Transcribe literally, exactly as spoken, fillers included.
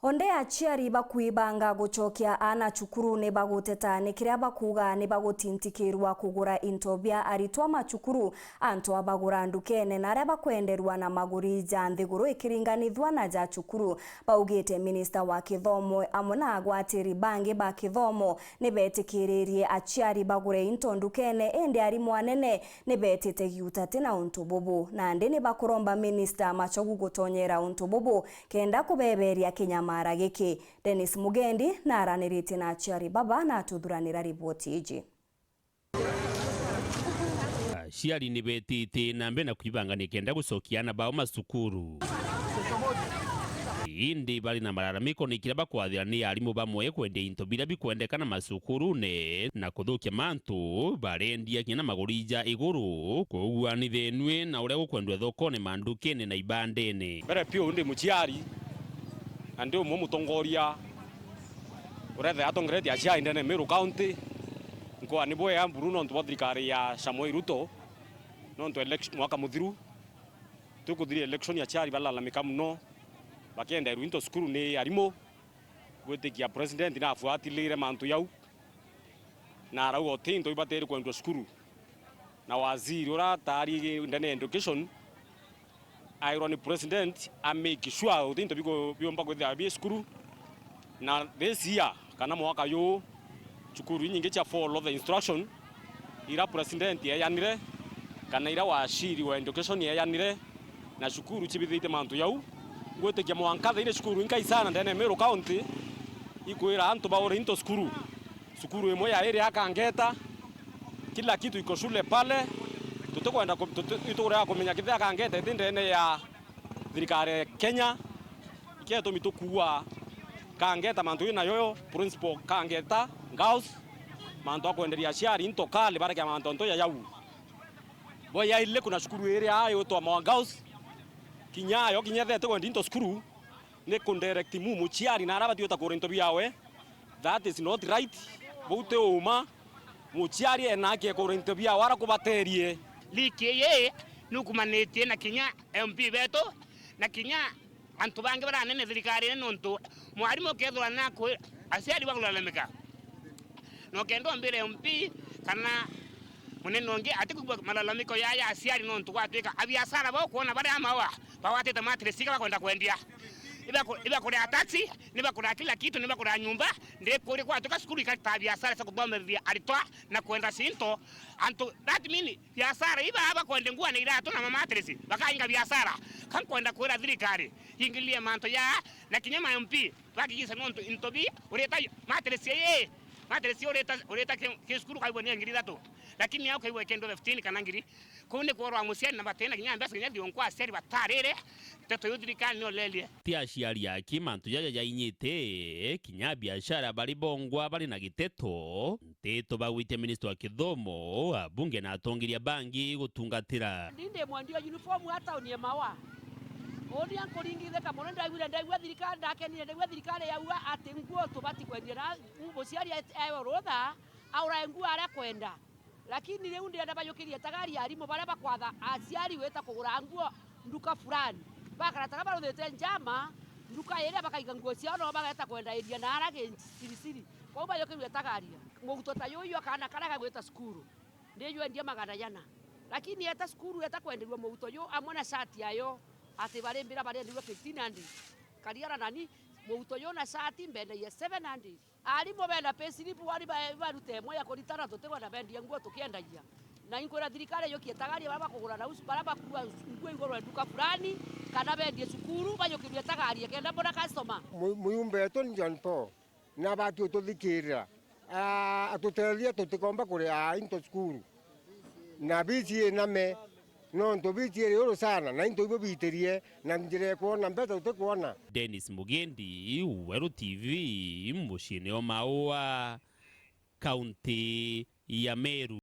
Onde aciari bakwibanga gucokia aana cukuru ni baguteta ni kiria bakuuga ni bagutintikirwa kugura into bia aritwa macukuru, antu a bagura ndukene na aria bakwenderwa na maguri ja nthiguru ikiringanithua na ja cukuru. Baugite minista wa kithomo amwe na agwatiri bangi ba kithomo ni betikiririe aciari bagure into ndukene, indi arimu anene ni betite giuta ti na untu bubu. Nandi ni bakuromba minista Machogu gutonyera untu bubu kenda kubeberia kinyamara giki. Dennis Mugendi naraniritie na aciari baba na atuthuranira riboti iji. Aciari ni betite na mbere na kwibangania kenda gucokia aana bao macukuru. Indi bari na malalamiko ni kiria bakwathira ni arimu bamwe kwendia into biria bikwendekana macukurune na kuthukia mantu, barendia kinya na maguri ja iguru, kuguanithenue na uria gukwendua thokone, mandukene na ibandene. Mbere piu ndi muciari, na ndi umwe mutongoria urethea atongeretie aciari ndene Meru County. Nkwa ni bwea buru nontu bwa thirikari ya Samoei Ruto, nontu election, mwaka muthiru tukuthiria election, aciari balalamika muno, bakienderwa into cukuru ni arimu. Gwitikia president nafuatilire mantu jau, na arauga uti into bibatiri kwendwa cukuru, na waziri uria atari ndene ya education airwa ni president a make sure uti into biku-, biumba kwithira bi cukuru. Na this year, kana mwaka juu, cukuru inyingi cia follow the instruction ira president eejanire, kana ira waziri wa education eejanire, na cukuru cibithitie mantu jau. Ngwitikia mwanka thairi cukuru inkai sana ndene ya Meru County ikwira antu baure into cukuru. Cukuru imwe ya iri ya Kangeta, kila kitu iko shule pale. Tutikwenda ku-, tuti-, itukurega kumenya kithia Kangeta iti ndene ya thirikari ya Kenya. Iketumi tukuua Kangeta mantu ina yoyo, principal Kangeta Girls, mantu a kwenderia aciari into kali barekia mantu nto ya jau. Bo yaile kuna cukuru iri aa igwitwa Moa Girls, kinya yo kinya thete kwendi into cukuru, ni ku direct mu muciari na ara batiuta kugura into biawe. That is not right. Bau ti uma. Muciari ena haki ya kugura into biawe ara kubaterie. Liki iyi nukumanitie na kinya M P betu na kinya antu bangi baranene thirikarine, nontu mwarimu ukethirwa na kwi-, aciari bakulalamika. Na ukenda umbire M P kana munene ungi atikwigua malalamiko ya, ya aciari, nontu gwatuika abiashara bau kwona baria amawa bagwatite mattress iga bakwenda kwendia. Ibaku-, ibakuria taxi, nibakuria kila kitu, nibakuria nyumba, ndikuria gwatuika cukuru ikari ta biashara cia kuthomithia aritwa na kwenda cinto. Antu, that mean, biashara iba bakwendia nguo na iratu na mamatresi, bakainga biashara. Ka nkwenda kwira thirikari, ingililie mantu ya, na kinya ma M P, bakikise nontu into bi, urita matresi ii, matresi urita, urita ki, ki cukuru kaigua ni ngiri ithatu. Lakini au kaigua ikendwa fifteen kana ngiri. Kuu ni kworwa muciari na batina kinya mbeca kinya thionkwa aciari batarire, nteto yu thirikari ni olelie. Ti aciari aki mantu jaja jainyite, kinya biashara bari bongwa bari na giteto. Ntito bagwitie minista wa kithomo, abunge na atongeria bangi gutungatira. Ndi ndi mwendia uniform a tauni ya Mawa. Uuni ankuringithika mono, ndaiguire, ndaigua thirikari, ndakenire, ndaigua thirikari yauga ati nguo tubati kwendia na muciari aewe rutha aurae nguo aria kwenda. Lakini riu ndirenda bajukirie tagari ya arimu baria bakwatha aciari gwita kugura nguo nduka fulani. Bakara taga baruthite njama, nduka iria bakaiga nguo ciao nao bageta kwendairia na ara gicirisiri. Kwou bajukirue tagaria. Mugutwa ta yuyu, kana karia gagwita cukuru, ndijwendia magana jana. Lakini eta cukuru eta kwenderua mugutwa yu amwe na shati yayo, ati barimbira barenderua fifteen hundred. Kariara nani, mugutwa yu na shati mbendagia seven hundred. Arimu bena payslip wari ba-, baruta imwe ya kuritana, tutikwenda bendie nguo tukiendagia. Na inkwira thirikari yukie tagari baria bakugura na usu, baria bakua nguo igurwe nduka fulani, kana bendie cukuru, bajukirue tagari kenda mbona customer. Mu-, muyumba wetu ni John Paul, na abati ututhikirira. Ah, atutethia tutikomba kuria into cukuru. Na bici iname, nontu bici iri uru sana, na into ibo biitirie, na njira ya kwona mbeca tutikwona. Dennis Mugendi, Weru T V, muciine o Maua, kaunti ya Meru.